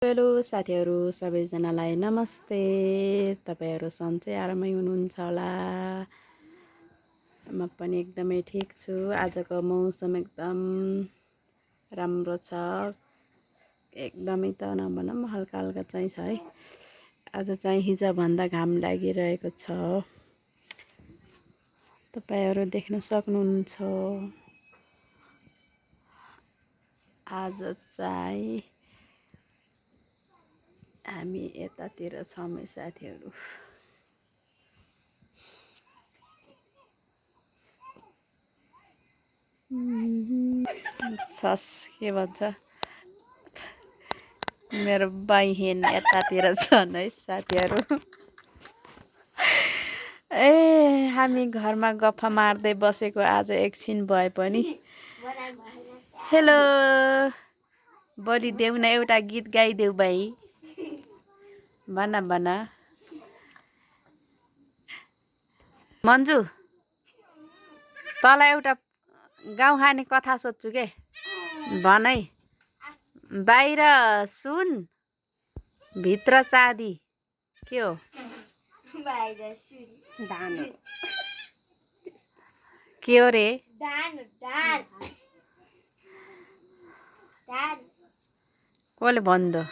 Hello साथीहरू सबैजनालाई नमस्ते। तपाईहरु सन्चै आरामै हुनुहुन्छ होला। म पनि एकदमै ठीक छु। आजको मौसम एकदम राम्रो छ। एकदमै त नभनौँ हल्का हल्का चाहिँ छ है। आज चाहिँ हिजो भन्दा घाम लागिरहेको छ। तपाईहरु देख्न सक्नुहुन्छ। आज चाहिँ हामी यतातिर छौँ साथीहरू। सस के भन्छ मेरो बहिनी यतातिर छन् है साथीहरू। ए हामी घरमा गफ मार्दै बसेको आज एकछिन भए पनि। हेलो बोलिदेऊ न, एउटा गीत गाइदेऊ भाइ। भन मन्जु, तँलाई एउटा गाउँ खाने कथा सोध्छु के, भन है। बाहिर सुन भित्र चाँदी के हो? बाहिर सुन धान हो। के हो रे? धान धान धान। कसले भन्दो?